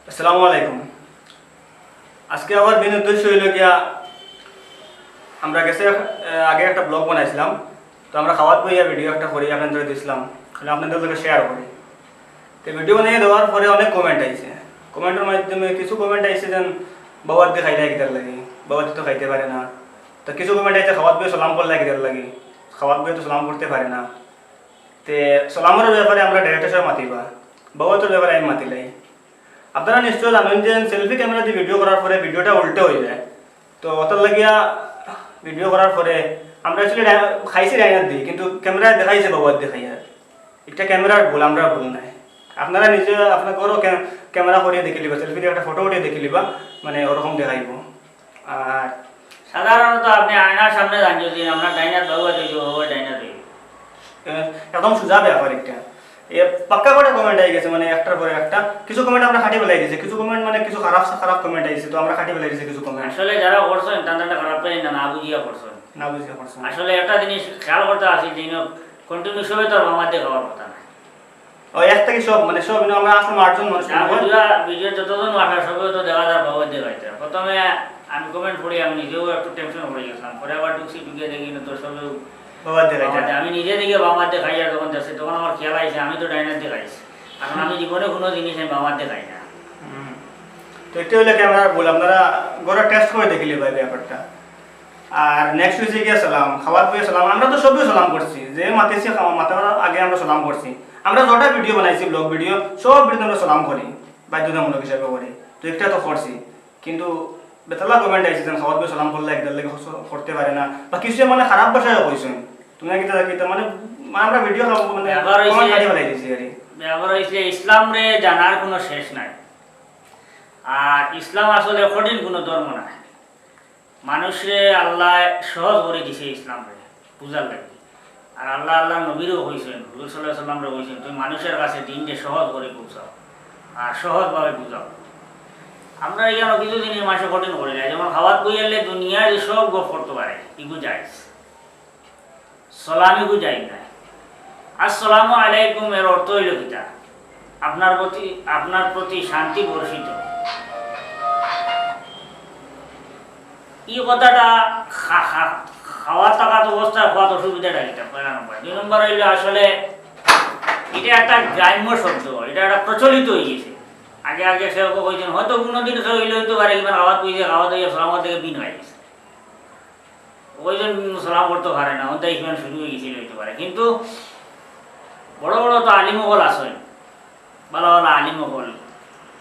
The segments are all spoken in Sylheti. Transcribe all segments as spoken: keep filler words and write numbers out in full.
আসসালামু আলাইকুম। আজকে আমার মেইন উদ্দেশ্য অইলো গিয়া, আমরা গেছে, আহ, আগে একটা ব্লগ বানাইছিলাম, তো আমরা খাওয়াত বইয়া ভিডিও একটা করি, আপনারারে দিছিলাম, মানে আপনারার লগে শেয়ার করি। তো ভিডিও বানাইয়া দেওয়ার পরে অনেক কমেন্ট আইছে। কমেন্টর মাধ্যমে কিছু কমেন্ট আইছে যেন, "বাবাত দি খাইরায় কিতার লাগি, বাবাত দি তো খাইতে পারে না।" তো কিছু কমেন্ট আইছে, "খাওয়াত বইয়া সালাম কররায় কিতার লাগি, খাওয়াত বইয়া তো সালাম করতে পারে না।" তে সালামর ব্যাপারে আমরা ডাইরেক্ট সব মাতিবা, বাবাতর ব্যাপারে আমি মাতিলাই। আপনারা নিশ্চয় জানইন যে সেলফি ক্যামেরা দি ভিডিও করার পরে ভিডিওটা উল্টা অই যায়। তো অটার লাগিয়া ভিডিও করার পরে আমরা actually ডাই-, খাইছি ডাইনাত দি, কিন্তু ক্যামেরায় দেখাইছে বাবাত দি খাইয়ার। ইটা ক্যামেরার ভুল, আমরার ভুল নায়। আপনারা নিজে আপনার ঘরো ক্যা-, ক্যামেরা করিয়া দেখিলিবা, সেলফি দি একটা ফটো উঠিয়া দেখিলিবা, মানে ওরকম দেখাইবো। আর সাধারণত আপনি আয়নার সামনে যান, যদি আপনার ডাইনাত বাবাত অইবো, বাবাত ডাইনাত অইবো। এ, একদম সোজা ব্যাপার একটা। এ, পাক্কা করি কমেন্ট আই গেছে, মানে একটার পরে একটা। কিছু কমেন্ট আমরা কাটি ফালাই দিছি, কিছু কমেন্ট মানে কিছু খারাপ খারাপ কমেন্ট আইছে, তো আমরা কাটি ফালাই দিছি কিছু কমেন্ট। আসলে যারা করছইন, তারা খারাপ পাইন না, না বুঝিয়া করছইন। না বুঝিয়া করছইন। আসলে একটা জিনিস খেয়াল করতা আছিল যে, continue সবে তো আর বাবাত দি খাওয়ার কথা না। ও, এক থাকি সব, মানে সব, কিন্তু আমরা আসলে আটজন মানুষ না, মনে হয়। ভিডিও, ভিডিও যতজন আসে, সবে তো দেখা যায় বাবাত দি খাইতে। প্রথমে আমি কমেন্ট পড়ি, আমি নিজেও একটু টেনশন অই গেছিলাম। পরে আবার ঢুকছি, ঢুকিয়া দেখি না তো সবে বাবাত দি খাইতে। বাবাত দি। আমি নিজে দেখি বাবাত দি খাইয়ার যখন দেখছি, তখন আমার খেয়াল আইছে আমি তো ডাইনাত দি খাইছি, কারণ আমি জীবনে কোনো জিনিস আমি বাবাত দি খাই না। হুম। তো ইটা অইলো ক্যামেরার ভুল, আপনারা ঘরো টেস্ট করি দেখিলিবা ব্যাপারটা। আর নেক্সট অইছে গিয়া সালাম, খাওয়াত বইয়া সালাম। আমরা তো সবেউ সালাম করছি, যে মাতিছি খাওয়া, মাতার আগে আমরা সালাম করছি। আমরা যতটা ভিডিও বানাইছি, ব্লগ ভিডিও, সব ভিডিওত আমরা সালাম করি, বাধ্যতামূলক হিসাবে করি। তো একটা তো করছি, কিন্তু বেতালা কমেন্ট আইছে যেন খাওয়াত বইয়া সালাম কররায় কিতার লাগি করতে পারে না, বা কিছু মানে খারাপ ভাষায় কইছইন, তুমি না কিতা কিতা মানে, মানে আমরা ভিডিও খাওয়া মানে ব্যাপার অইছে, কমেন্ট কাটি ফালাই দিছি আর কি। ব্যাপার অইছে ইসলামরে জানার কোনো শেষ নাই, আর ইসলাম আসলে কঠিন কোনো ধর্ম নায়। মানুষরে আল্লায় সহজ করি দিছে ইসলামরে বুঝার লাগি। আর আল্লায় আল্লার নবীরেও কইছইন, হুজুর সাল্লাল্লাহু আলাইহি ওয়াসাল্লামরে কইছইন, "তুমি মানুষর কাছে দিনরে সহজ করি পৌঁছাও, আর সহজভাবে বুঝাও।" আমরা ইখানো কিছু জিনিস মানষে কঠিন করিলায়, যেমন খাওয়াত বইলে দুনিয়ার সব গফ করতো পারে, ইগু জায়েজ। সালাম ইগু জায়েজ নায়। আসসালামু আলাইকুম এর অর্থ অইলো কিতা? আপনার প্রতি, আপনার প্রতি শান্তি বর্ষিত। ই কথাটা খা-, খা-, খাওয়াত থাকাত অবস্থায় কওয়াত অসুবিধাটা কিতা? পয়লা নম্বর। দুই নম্বর অইলো আসলে ইটা একটা গ্রাম্য শব্দ, ইটা একটা প্রচলিত অই গেছে। আগে আগে কেউ কেউ কইছইন, হয়তো কুনুদিন কেউ অইলে অইতো পারে, ইবার খাওয়াত বইছে, খাওয়াত বইয়া সালামর থাকি বিন অই গেছে। অউ জন সালাম করতো পারে না, অউ তাই ইখান শুরু অই গেছিল অইতো পারে। কিন্তু বড় বড় তো আলিম অকল আছইন, ভালা ভালা আলিম অকল,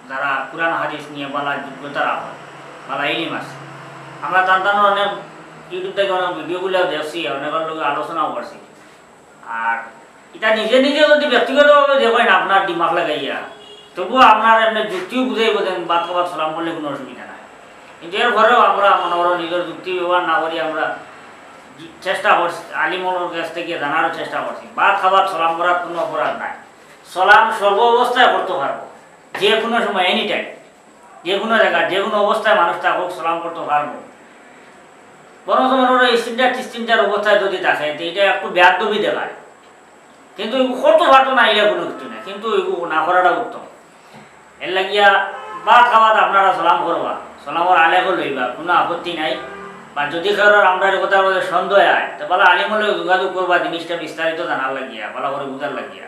যারা কুরআন হাদিস নিয়া ভালা যোগ্যতা রাখইন, ভালা ইলিম আছে। আমরা তান তানর অনেক YouTube থাকি অনেক ভিডিওগুলা দেখছি, অনেকর লগে আলোচনাও করছি। আর ইটা নিজে নিজে যদি ব্যক্তিগতভাবে দেখইন আপনার দিমাগ লাগাইয়া, তবুও আপনার এমনে যুক্তিও বুঝাইবো যেন ভাত খাবার সালাম করলে কুনু অসুবিধা নাই। কিন্তু এরপরেও আমরা মনে করো নিজর যুক্তি ব্যবহার না করি আমরা চেষ্টা করছি, আলিম অকলর কাছ থাকি জানারও চেষ্টা করছি। ভাত খাবার সালাম করার কুনু অপরাধ নাই, সালাম সর্ব অবস্থায় করতো পারবো, যে কুনু সময়, এনি টাইম, যে কুনু জাগাত, যে কুনু অবস্থায় মানুষ থাকউক, সালাম করতো পারবো। বরং মনে করো স্ট্যান্ডার্ড, স্ট্যান্ডার্ড অবস্থায় যদি থাকে, তে ইটা একটু বেয়াদবি দেখায়। কিন্তু ইগু করতো পারতো না, ইলা কুনু কিছু নাই, কিন্তু ইগু না করাটা উত্তম। এর লাগিয়া ভাত খাওয়াত আপনারা সালাম করবা, সালামর আলেখও লইবা, কুনু আপত্তি নাই। বা যদি কারোর আমরার কথার মধ্যে সন্দেহ অয়, তে ভালা আলিমর লগে যোগাযোগ করবা, জিনিসটা বিস্তারিত জানার লাগিয়া, ভালা করি বুঝার লাগিয়া।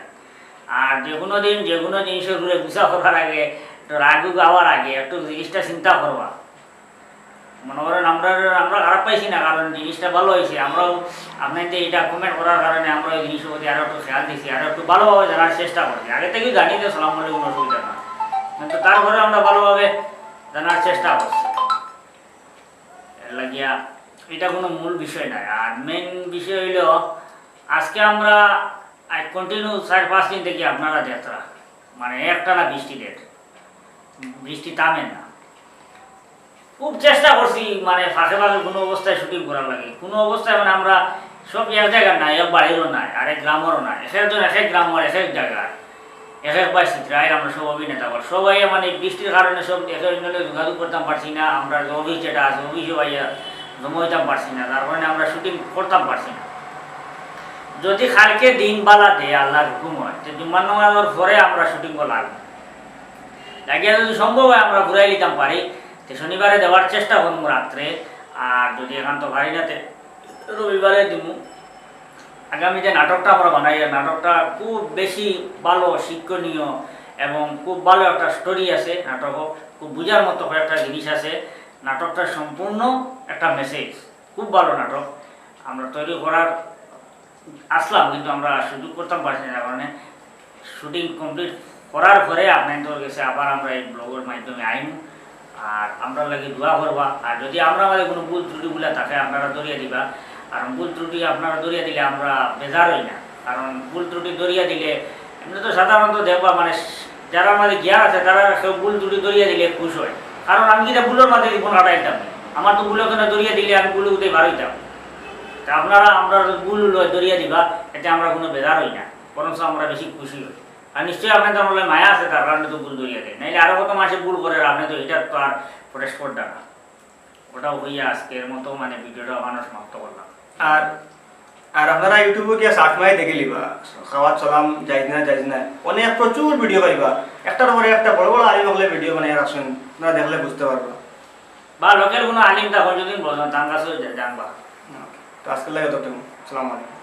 আর যে কুনু দিন যে কুনু জিনিসর উপরে গুসা করার আগে, একটু রাগ উগ আওয়ার আগে একটু জিনিসটা চিন্তা করবা। মনে করইন আমরা, আমরা খারাপ পাইছি না, কারণ জিনিসটা ভালা অইছে। আমরাও আপনাইনতে ইটা কমেন্ট করার কারণে আমরা অউ জিনিসর প্রতি আরো একটু খেয়াল দিছি, আরো একটু ভালাভাবে জানার চেষ্টা করছি। আগে থাকি জানি যে সালাম করলে কুনু অসুবিধা না, কিন্তু তারপরে আমরা ভালাভাবে জানার চেষ্টা করছি। এর লাগিয়া ইটা কুনু মূল বিষয় নায়। আর মেইন বিষয় অইলো, আজকে আমরা আজ কন্টিনিউ চাইর পাঁচ দিন থাকি আপনারা দেখরা, মানে, একটানা বৃষ্টি দের, বৃষ্টি থামের না। খুব চেষ্টা করছি, মানে, ফাঁকে ফাঁকে কুনু অবস্থায় শুটিং করার লাগি। কুনু অবস্থায়, মানে, আমরা সব এক জাগার নায়, এক বাড়িরও নায়, আরেক গ্রামরও নায়, এক একজন এক এক গ্রামর, এক এক জাগার, এক এক বায় চিত্রাইল, আমরা সব অভিনেতা বল। সবাই, মানে, বৃষ্টির কারণে সব একে অইন্যর লগে যোগাযোগ করতাম পারছি না। আমরা যে অফিস যেটা আছে, অফিসও আইয়া জমা অইতাম পারছি না, যার কারণে আমরা শুটিং করতাম পারছি না। যদি কালকে দিন ভালা দেয়, আল্লার হুকুম অয়, তে জুম্মার নামাজর পরে আমরা শুটিং লাগবো। লাগিয়া যদি সম্ভব হয় আমরা ঘুরাই নিতাম পারি, তে শনিবারে দেওয়ার চেষ্টা করমু রাত্রে, আর যদি একান্ত পারি না তে রবিবারে দিমু। আগামী যে নাটকটা আমরা বানাই, এই নাটকটা খুব বেশি ভালো শিক্ষণীয় এবং খুব ভালো একটা স্টোরি আছে নাটকও, খুব বুঝার মতো কয়েকটা জিনিস আছে। নাটকটা সম্পূর্ণ একটা মেসেজ, খুব ভালো নাটক। আমরা তৈরি করার আসলাম, কিন্তু আমরা সুযোগ করতাম পারছি না, যার কারণে শুটিং কমপ্লিট করার পরে আপনাদের গেছে আবার আমরা এই ব্লগর মাধ্যমে আইমু। আর আমরার লাগি দোয়া করবা। আর যদি আমরার মাঝে কোনো ভুল ত্রুটি গুলা থাকে আপনারা ধরিয়া দিবা, কারণ ভুল ত্রুটি আপনারা ধরিয়া দিলে আমরা বেজার হই না, কারণ ভুল ত্রুটি ধরিয়া দিলে এমনি তো সাধারণত দেখবা মানে যারা আমাদের জ্ঞান আছে তারা কেউ ভুল ত্রুটি ধরিয়া দিলে খুশ হয়, কারণ আমি কিতা ভুলর মাঝে জীবন কাটাইতাম, আমার তো ভুল ওখানে ধরিয়া দিলে আমি ভুল উঠে বার হইতাম। তা আপনারা আমরা ভুল হইলে ধরিয়া দিবা, এতে আমরা কোনো বেজার হই না, বরঞ্চ আমরা বেশি খুশি হই। আর নিশ্চয়ই আপনাদের মনে মায়া আছে, তার কারণে তো ভুল ধরিয়া দেয়, নাইলে আরো কত মাসে ভুল করে, আপনি তো এটা তো আর প্রোটেস্ট করতা না। ওটাও হইয়া আজকের মতো মানে ভিডিওটা ওখানে সমাপ্ত করলাম। আর আর আপনারা ইউটিউবে গিয়া সার্চ মারি দেখি লিবা, খাওয়াত সালাম জায়েজ না জায়েজ না, অনেক প্রচুর ভিডিও পাইবা। একটার পরে একটা বড় বড় আলিম হকলে ভিডিও বানাই রাখছেন, আপনারা দেখলে বুঝতে পারবা। বা লোকের কোনো আলিম তখন যদি বলেন তার কাছেও জানবা। তো আজকের লাগে ততটুকু। আসসালামু আলাইকুম।